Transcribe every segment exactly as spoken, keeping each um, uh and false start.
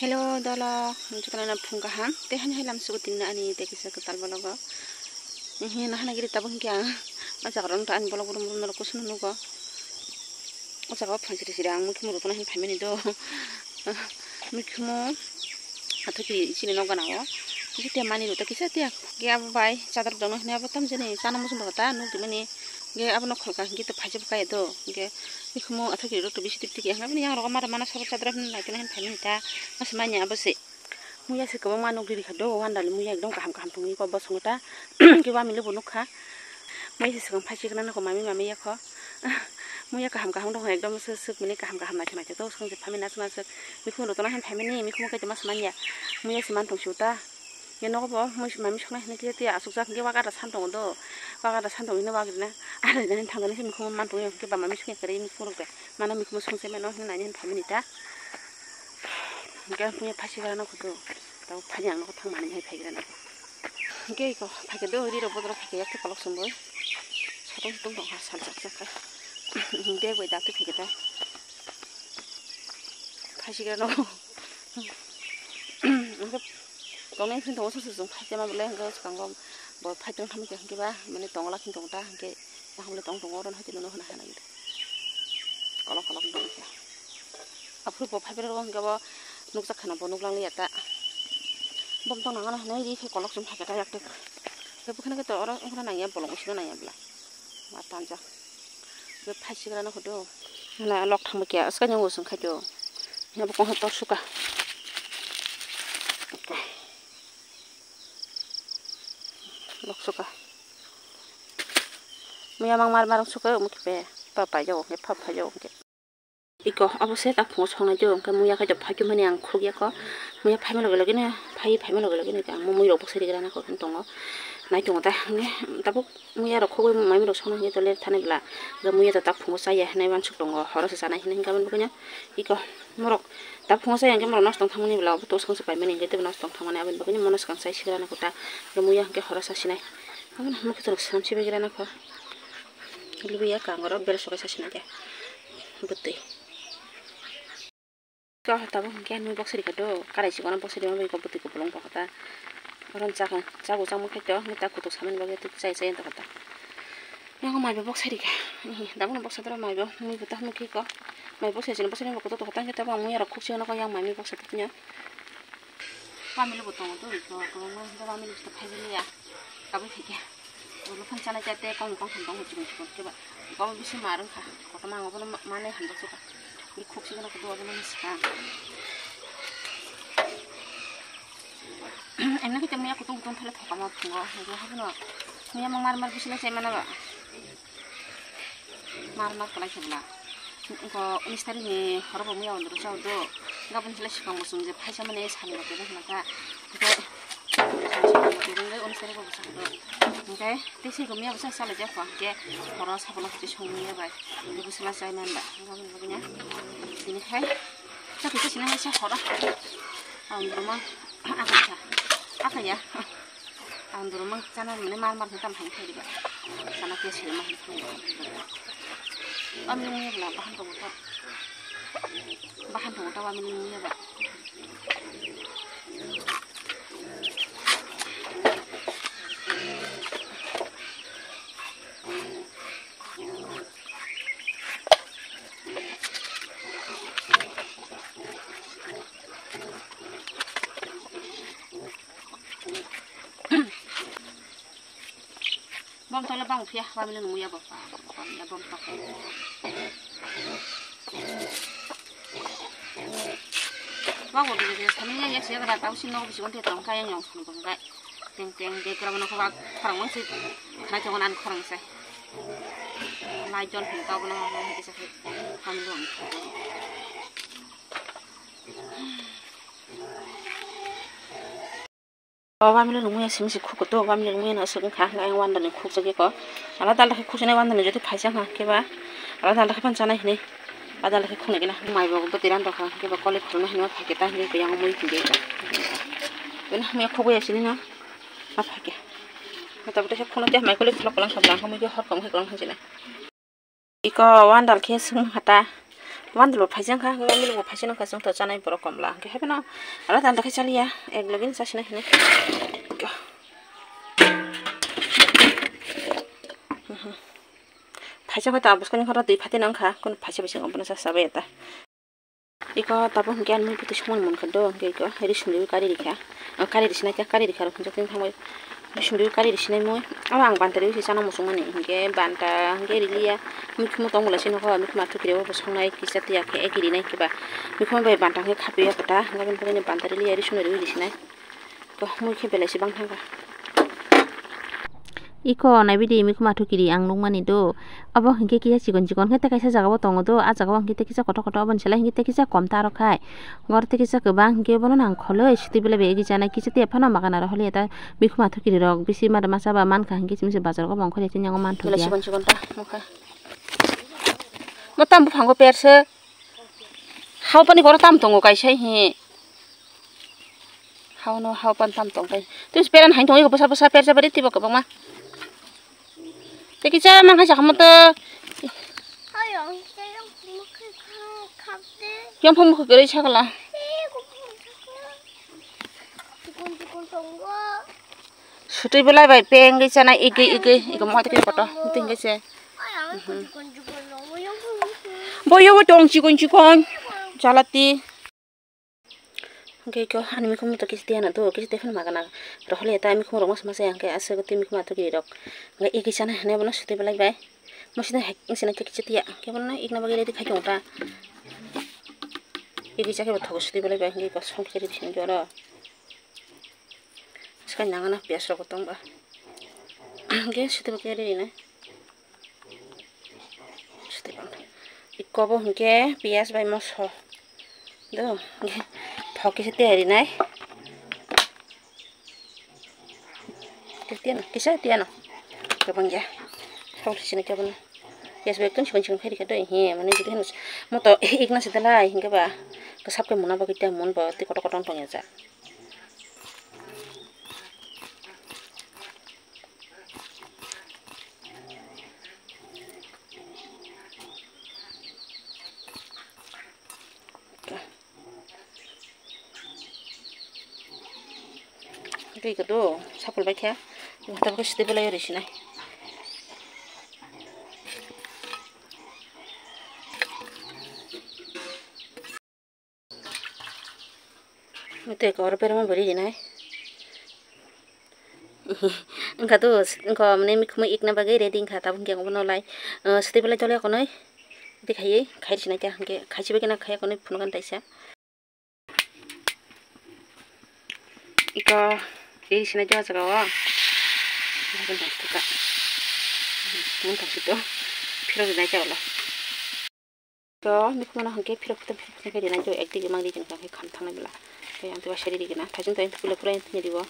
Hello dolo, jotono phung kaham. Tei hani hai lam sugo tinna ani tei kisa kwtal vlog o. Ehe, nahana giri tabuk hinkhe ang o jaga rok nukha ani vlog room room norok kusuno nugo. O jaga o phang siri siri ang mikhumu rwtana hin phaimani do. Mikhumu athukiri chini nok gana o. Kisa tiya mani rwta kisa tiya. Ge abo bai chadar dongno hinwi abo tamjani chana muchung rwkha ta nuk dimani. Ge abono kholka hinkhe to phaijak kaya do. Ge mikhumu athukiri rok to bisi tip tiki hinwi yang rogo mara mana sabur chadra hinwi naikhe hin phaimani ta. Masa manya abo se. Muya se kwbangma nukli rikha do, wandalni muya ekdom kaham kaham tongwi kok bosongo ta. Kebo amili bo nukha. Muya se swkang phai sigrana kho mami mami yakho. Muya kaham kaham dong ekdom swk swk mili kaham kaham naithok naithok to swkang se phaimani naswk naswk. Mikhumu rwtana hin phaimani mikhumu kaitor masa manya. Muya se man tong siu ta. Ye nogo bo mui mami soknai hinwi khe tei asukjak hinkhe wagra san tongo do. Wagra san tongo hinwi wagrina. Arai nani thangani se mikhumu man tongwi hinkhe ba mami sokya kwrwi mikhumu rwkha. Mano mikhumu songchai mano hinwi nani hin phaimani ta. Hingke ang puya phai sigra no kudu. Tabo phani ang nogo thang mani hai phaigra no. Hingke iko phaikhe do ri rok bodol phaikhe yak kolok songwi. Satung satung tong ha sal jak jak kha. Hingke bai dak twi phaikhe ta. Phai sigra no. Hingke tongnai sing tongo soso song phai chama belai hingke swkango bo phai tong thangkhe hingke ba mane tongla khin tong ta hingke. Aham le tong tongo oro hai tini no hana hana gidi. Kolok kolok dong khe. Aphuru bo phaibrwi rw hwnkhe bo nukjak khana bo nuklang liya ta. Bom tong nang ano hinwi ri khe kolok chum phai khe ta yak tek. Khe bwkhani khe to oro wngkhana nang ya bolong usino nang ya bwla. Ma tanjak. Khe phai sigra no khudu. Hana lok thang bo kya aska nyong usung khai to. Hina bo kong tor suka. Lok suka. Muya mang mar mar suka mukhe pe. Pa pa jo ke pa pa jo ke. Iko abo se ta phungo songnai jo ke muya khe jo phakhe mani ang khuk ya ko. Muya phaima loge loge ne phai phaima loge loge ne ang mui rok bwsari gra na ko tongo. Nai tongo ta hingke tabuk muya rok khogwi mai rok songna hingke tole thani bwla. Muya ta ta phungo chaya hinui uansuk tongo horo se chanai hinui hingke aboni bagwi no iko morok ta phungo chaya hingke morok nosto wng thangmani bwla obo to swkang se paimani hingke tebo nosto wng thangmani aboni bagwi no mono swkang chai sigra na kota. Muya hingke horo sa sinai. Aboni mokhe to swnam sibagra na kho. Luya kangoro bel sokai sa sinai de. Bwtwi. Khe oh tabuk hwnkhe nui boksai rikha do, karai chikon boksai rima bai bwtwi kupulung tongkha ta. Oro chakha, chabu changma khe to, hwnwi ta kutuk samani bagwi tei chai chai tongkha ta. Yang maibo boksai rikha, tabukno boksai toro maibo mui bo ta hwnwi khe ko. Mai boksai chini boksai rima kutuk tongkha ta, hwnkhe tabuk ang mui aro khuk chikon yang mai mui boksai tongkha. Family bo tongo to, iko kwbangma hwnkhe family bo phaijakliya. Kabui phaikha. Ulo phang chanai chate kong kong thang tongo chikon chikon khe ba. Kok bisi mar wngkha. Kotorma ang obono ma-, manwi hamjak suka. Ni khuk chikon khe do obono swkang. Emni khe muya kutung kutung thale thokama phungo. Hwnkhe habuno muya mang mar mar bisi lai chai mana ba. Mar mar kwlai khe bwla. Wngkha unis tarikni horo bo muya on rwchao do. Gabon hwnkhe swkang bo chwng je phaisa mani sani bo tebo hwnka. Hwnkhe unis tarikbo bwsa do. Hwnkhe tei siko muya bwsa salai jak kho hwnkhe horo sabono hwnkhe song muya bai. Hwnkhe bwsla chai man ba. Gabon bo tini khai. Chakri khe sini hai se horo. Ang roma. Akha. Akha ya. Ang durumang chana mane mar mar hinkam hai thai riba. Chana ke sile ma hai thai riba. Amni mungya bla bahan tongo ta. Bahan tongo ta amni mungya ba. Bom tole bang phiya, bamili nung ya bo. Bam ya bom tok. Bang bo bili bili sami ya ya siya kata tau sino bisi konti tong kaya nyong sino bang kai. Teng teng de kra mana ko bak khorang mang si. Khana chongan an khorang sai. Lai jon hin tau bana bang bisa. Bamili bang. O bamili nungmaya simi se khuk kuto, bamili nungmaya no aswk wngkha, hwnkhe ayang wandani khukjagwi kho. Alada alada khe khukjaknai wandani jotoi phaisa wngkha, hwnkhe ba alada alada khe phano chanai hinwi, alada alada khe khuknai gana. Mai bo bwtwi rani rwkha, hwnkhe ba koli khulumna hinwi ma phaikhe ta hinwi khe yang mui hinwi. Bini hamya khukya sini no ma phaikhe. Mota mota khe khuknai tei mai koli khulok kwlwng kha bwla, hwnkhe mui khe hor tong khe kwlwng kha jila. Iko wandal khe swng hata. Mandalo phaijang kha, hwnkhe milok bo phaijak nang kha, chwng to chanai borok komla. Hwnkhe hapheno ala dal dakhe chaliya, ek login chasina hinwi. Phaijak kha ta bwskangni khoro twi phati nang kha, kun phaisa bising obono sa sabai ta. Iko tabuk hwnkhe ani mui bwtwi songmani mankha do, hwnkhe iko ri sumriwi kari rikha. Kari risinai khe kari rikha rok hwnjak tini thangbai. Ri sumriwi kari risinai mui. Abo ang banta riwi se chana muchungmani, hwnkhe banta hwnkhe riliya. Mikhumu tongmwla se nokho, mikhumu athukiri o bo songnai kisa tiya khe eki rinai khe ba. Mikhumu bai banta hwnkhe khapiya kota, hwnkhe bini bagwi banta riliya ri sumriwi risinai. Ko mui khe belai se bang thangkha. Iko naibidi mikhumu athukiri ang nukmani do. Abo hwnkhe kisa chikon chikon khe tei kaisa jagao tongo do. Ah jagao hwnkhe tei kisa kotor kotor, oboni selai hwnkhe tei kisa kom ta aro khai. Gor tei kisa kwbang hwnkhe bono nang kholoi sutwi belai bai egi chanai kisa tei phano makan aro holi eta mikhumu athukiri rok bisi mada masa ba mankha hwnkhe chini se bazar o bongkhor ya chini yango manthok ya. Belai chikon chikon ta nukha. Mo tam buphango perse. Hao pani goro tam tongo kaisa hi. Hao no hao pan tam tong kai. Tu peran hain tongo bwsa bwsa persa bari tibo kwbangma. Tei kisa mang hai sakha moto. Yang phang mukhe gari sakala. Sutwi belai bai peng gwi chana igwi igwi igwi mo tei koto tingwi se. Boyo bo tong chikon chikon jalati. Hwnkhe iko ani mikhumu to kisa tiya na do, kisa tei phano magana rohole ta mikhumu rok masa masa ya hwnkhe aswk tei mikhumu athukiri rok hwnkhe igwi chana hinwi bono sutwi belai bai. Musi no hek wngse na kisa tiya khe bono ikna bagwi ready khai tongo ta. Igwi chakhe bo thogo sutwi belai bai hwnkhe iko songkhe ready sini oro. Swkang nangana piyaj rok bo tong ba. Hwnkhe sotwi bo khe riri nai. Sotwi bo. Iko bo hwnkhe piyaj bai moso. Do hwnkhe thok kisa tiyari nai. Tiyano kisa tiyano. Kwbang ya. Thok sini khe bono. Piyaj bai ekdom sikon sikon khe rikha do. He mane jodi hino moto ikna se dalai hwnkhe ba. Kwsap khe muna bagwi ta mun bo tei kotor kotor tong ya ja. Tei kodo sapul bai khe, tabuk sitwi belai ori sinai. Tei kok oro berma bwrwi rinai. Wngkha to, wngkha mane mikhumu ikna bagwi ready wngkha, tabuk hwnkhe obono lai, ah, swtwi belai jole konwi. Tei khaiwi khai rwsina khe hwnkhe khai sibai kheno khai konwi phunukani taisa. Iko tei rwsina jora jora o. Phunuk thangsi to phirok rinai khe ulo. To, mikhumu no hwnkhe phirok phirok phirok phirok khe rinai, to ekdigi mangri jeng jang khe kham thangnai bwla. Tei ang tei waisa riri gana, thaising thaising kule kule tini riwo.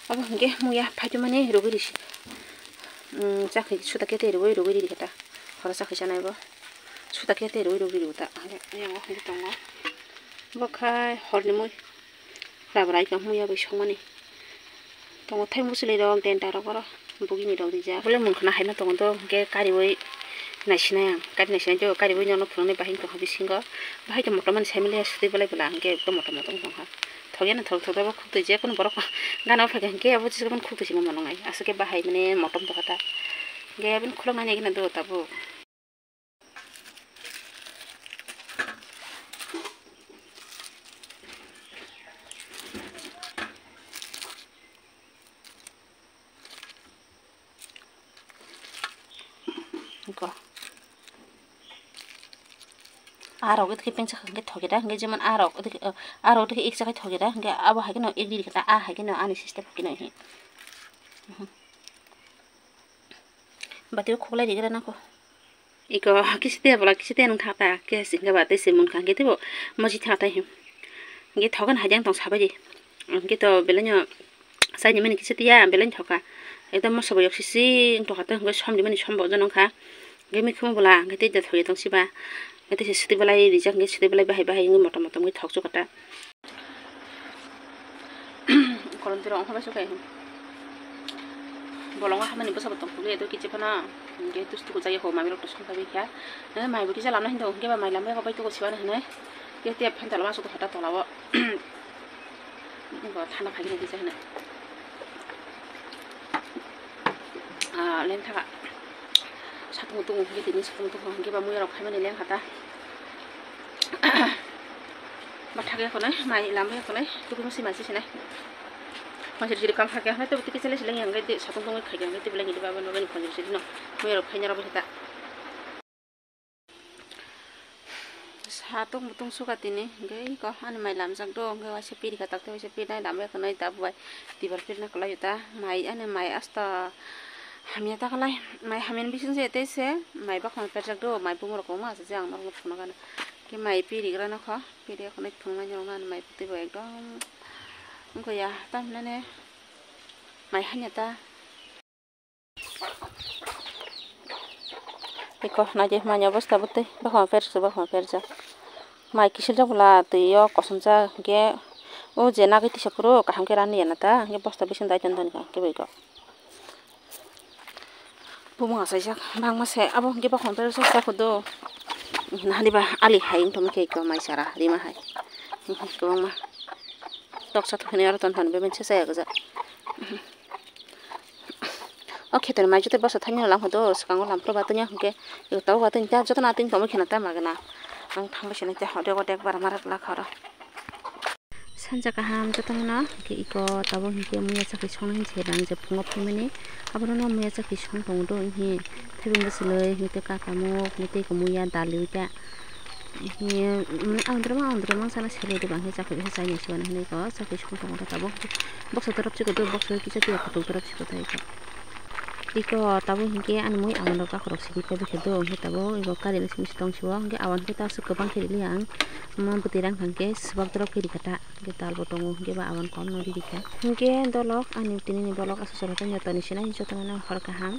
Abo hwnkhe muya phaitwmani rwgwi risi. Umm, chakhi suda khe tei rwgwi rwgwi riri khe ta. Horo chakhi chanai bo. Suda khe tei rwgwi rwgwi riwo ta. Yang o hwnkhe tongo. Bo khai horni mui. Labra iko muya bai songmani. Tongo thai muchwlwi rok, denta rok oro bugini rok rijak. Bole mungkhana haino tongo do, hwnkhe kariwi naisinai ang. Kari naisinai do, kariwi nono phunuknwi bahai tongkha bisingo. Bahai to motom mani saimaliya sutwi belai bwla, hwnkhe ekdom motom motom tongkha. Thokya no thok thok abo khuk twi je, kunu borok gana o phaikha hwnkhe abo jesa khuk twi sima monong ai. Aswk khe bahai mane motom tongkha ta. Hwnkhe aboni khuloknani gana do tabuk. Ko. Arok ito khe pengsa khe thoge da, hingke jemon arok, arok ito khe eksa khe thoge da, hingke abo hai kheno ek riri khe ta, a hai kheno ani sister khe no hi. Bati o khoklai rigra nang kho. Iko kisi tiya bola kisi tiya nang thata, khe singke ba tei se mun kha, hingke tebo mochi thata hi. Hingke thogan hai jang tong sabai di. Hingke to belai no saini mani kisi tiya, belai no thoka. Ekdom moso bo yok sisi wng tongkha, hingke som di mani som bo jono kha. Hingke mikhumu bola, hingke tei da thoye tong siba. Hingke tei se siti belai rijak, hingke siti belai bahai bahai wngwi motom motom wngwi thok chukha ta. Kolom tiro ongkha bai sukai. Bolongo hamani bwsabo tongthokli edo kichi phano. Hwnkhe tustu kujagwi ho mamirok to songkha bikha. Eh, maibo kisa lamna hindo, hwnkhe ba mai lambai kho bai tugo siwani hinwi. Khe tei phan tolama asuk hota tolao. Bo thana phagini kisa hino. Ah, len thaga. Satung tung hwnkhe tini satung tung hwnkhe ba muyarok khaimani leng khata. Bathak ya khonai, mai lam ya khonai, tuku masi masi sinai. Khonjir jiri kam hakya khonai, tebo tiki sele sele yang gai de, satung tungwi khai yang gai de, belai ni baba no bani khonjir jiri no, mui rok khaina rok bwsata. Satung butung suka tini, gai ko ani mai lamjak do, gai waisa piri ka takte waisa piri nai lam ya khonai, tab bai tibar piri na kwlai ta, mai ani mai asta hamya ta kwlai, mai hamya ni bising se tei se, mai bakhon perjak do, mai bumung rok ma se ang norok phunukha na. Khe mai piri gra nokho, piri khonai thwngmani rok nani mai putwi bo ekdom wngkha ya, tamhinani mai hanya ta. Eko naidi mai ni obostha bwtwi bakhma persa bakhma persa. Mai kisil jak bwla twi o kosomsa hwnkhe o je nagwi tisa phuru kaham khe rani ya na ta, hwnkhe bosta bising dai ton ton kha hwnkhe bai kok. Bumung achaijak bangma se, abo hwnkhe bakhong berajak sa hudu. Nahani ba ali hai wng tongma khe eko mai sara rima hai. Kwbangma toksa thwknwi aro ton thani bebensisa chaya gwja. O kheto ni mai joto bwsa thani lang hudu, swkango lamphuru ba tanya hwnkhe eko tabuk ba tanya joto na tini tongma kheno ta magwna. Ang thangbai sini te hode hode ekbar marak lakha oro. Sanja kaham jotono hwnkhe eko tabuk hwnkhe muya chakri songna hinwi se rang je phungo phaimani. Abono muya chakri song tongo do hwnwi thaibo bwswlwi hwnwi tei kakamuk hwnwi tei muya dali ta hwnwi andromo andromo sana selai de bangkhe chakri se chaina se hwnwi eko chakri song tongo do tabuk. Boksa torop chikon do boksa kisa tiya kutung torop chikon tei eko. Eko tabuk hwnkhe ani mui awan rok bakhorok sidi paibikhe do hwnkhe tabuk eko karila simi se tong sio hwnkhe awan khe ta aswk kwbang khe rili ang. Ama bwtwi rang hwnkhe swbak torop khe rikha ta. Hwnkhe dal bo tongo, hwnkhe ba awan kom no riri kha. Hwnkhe dolok, ani tini ni vlog aswk chwla tei joto ni sinai joto no hor kaham.